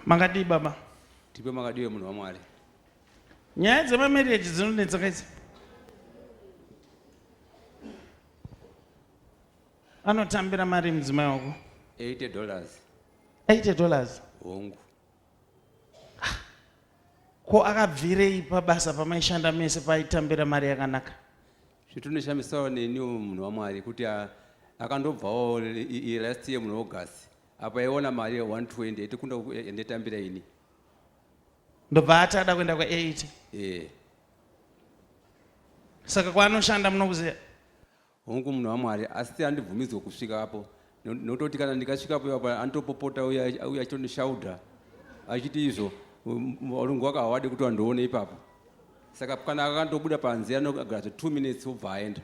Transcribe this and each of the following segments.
Makadii baba? Tipe makadiwe munhu waMwari. Nyaya dzemamarriage dzinonetsa kaidzi. Anotambira mari mudzimai wako? 80 dollars. 80 dollars? Hongu. Ah, ko akabvirei pabasa pamaishanda mese paitambira mari yakanaka? Zvitonoshamisawo neniwo munhu waMwari kuti akandobvawo last year muna August apo aiona mari ye 120 aitikunda yanditambira ini. Ndobva ati ada kuenda kwa 80. Eh. Saka kwaanoshanda munokuziva? Hongu munhu waMwari asi andibvumidzwe kusvika apo nototi kana ndikasvikapo ipapo anotopopota uye uye achitondishaudha achiti izvo varungu wako hawadi kuti vandione ipapo saka kana akandobuda panze anogara zve two minutes obva aenda.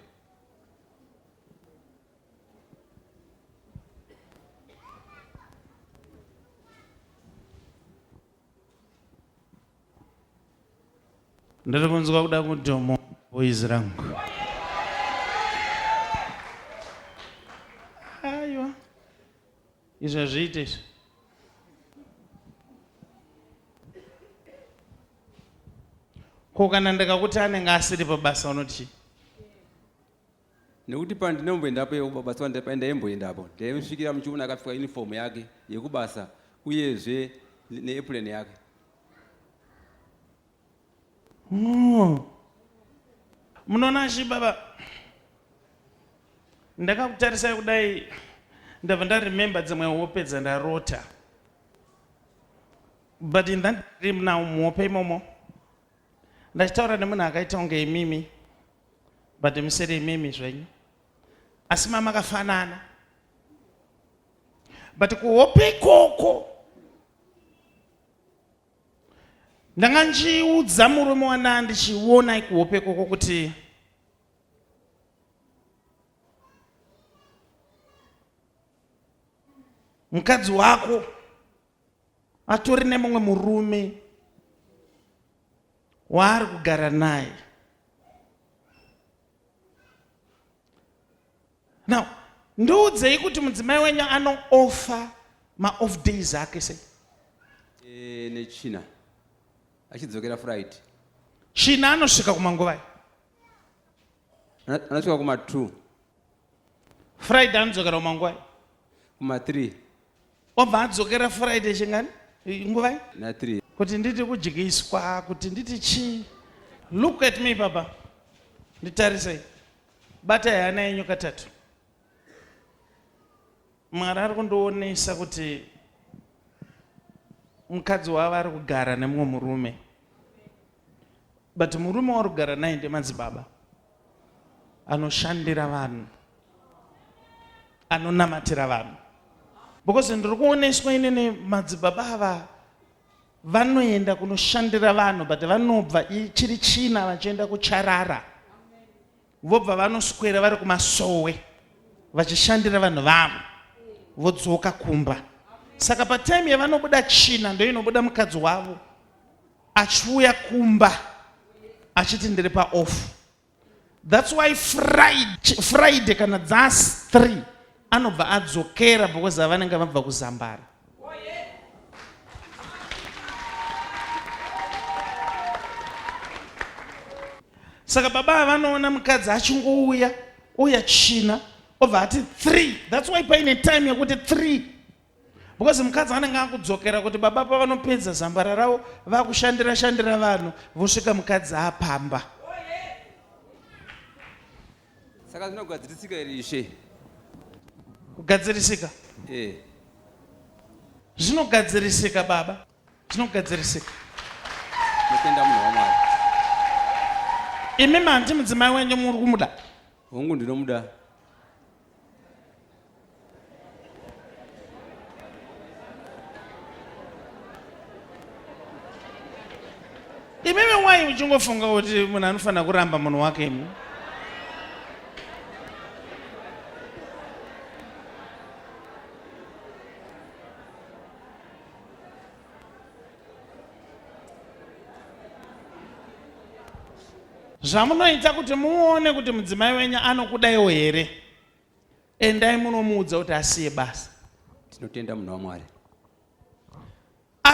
Ndiri kunzwa kuda kudhomo boys rangu. Aiwa. Izvi hazviite izvi. Ko kana ndikakuti anenge asiri pabasa unoti chii? Nekuti pandinomboendapo basa pandaimboendapo ndaimusvikira muchiona akapfeka uniform yake yekubasa uyezve neapron yake. Oh. Munoona chi baba ndakakutarisai kudai ndabva ndaremember dzimwe hope dzandarota but in that dream now muhope imomo ndachitaura nemunhu akaita kunge imimi but musiri imimi zvenyu asi mamakafanana but kuhope ikoko ndanga ndichiudza murume wandaa ndichiona ikuhope ikoko kuti mukadzi wako atori nemumwe murume waari kugara naye now ndiudzei kuti mudzimai wenyu anoofa maoff days ake sei? E, nechina achidzokera friday. China anosvika kumanguvai? Anosvika kuma 2. Friday anodzokera kumanguvai? Kuma 3. Obva adzokera Friday chingani? Nguvai? Na 3. Kuti nditi kudyiswa, kuti nditi chii? Look at me baba. Nditarisei. Batai hana yenyu katatu. Mwari ari kundionesa kuti mukadzi wavo ari kugara nemumwe murume. But murume wauri kugara naye ndemadzibaba anoshandira vanhu, anonamatira vanhu. Because ndiri kuoneswa inini madzibaba ava vanoenda kunoshandira vanhu but vanobva chiri china vachienda kucharara vobva vanoswera vari kumasowe vachishandira vanhu vavo vodzoka kumba saka patime yavanobuda china ndoinobuda mukadzi wavo achiuya kumba achiti ndiri paoff thats why friday, friday kana dzas 3 anobva adzokera because avanenge vabva kuzambara saka baba avanoona mukadzi achingouya uya china obva ati 3 thats why paine time yekuti 3 because mukadzi anenge akudzokera kuti baba pavanopedza zambara ravo vakushandira shandira vanhu vosvika mukadzi apamba. Saka zvinogadzirisika here ishe? Kugadzirisika? Eh. Zvinogadzirisika baba, zvinogadzirisika. Notenda munhu waMwari. Imi manti mudzimai wenyu muri kumuda? Hongu ndinomuda. Imimi wai uchingofunga kuti munhu anofanira kuramba munhu wake imi? Zvamunoita kuti muone kuti mudzimai wenyu anokudaiwo here? Endai munomuudza kuti asiye basa. Tinotenda munhu waMwari.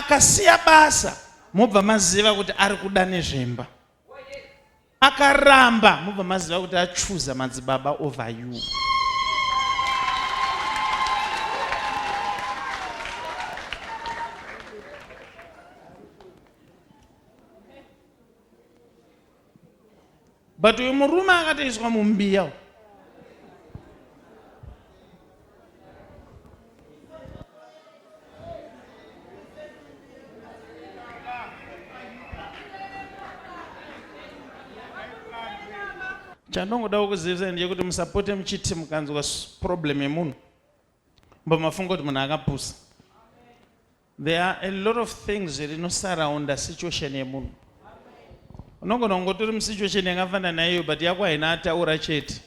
Akasiya basa mobva maziva kuti ari kuda nezvemba. Akaramba mobva maziva kuti achuza madzibaba over you. But uyu murume akatoiswa mumbiya uyu. Chandongoda kukuzivisa ndechekuti musapote muchiti mukanzwa problem yemunhu mbomafunga kuti munhu akapusa. There are a lot of things rinosaraunda situation yemunhu. Unogona kungotori musituation yakafanana naiyo but yako haina ataura chete.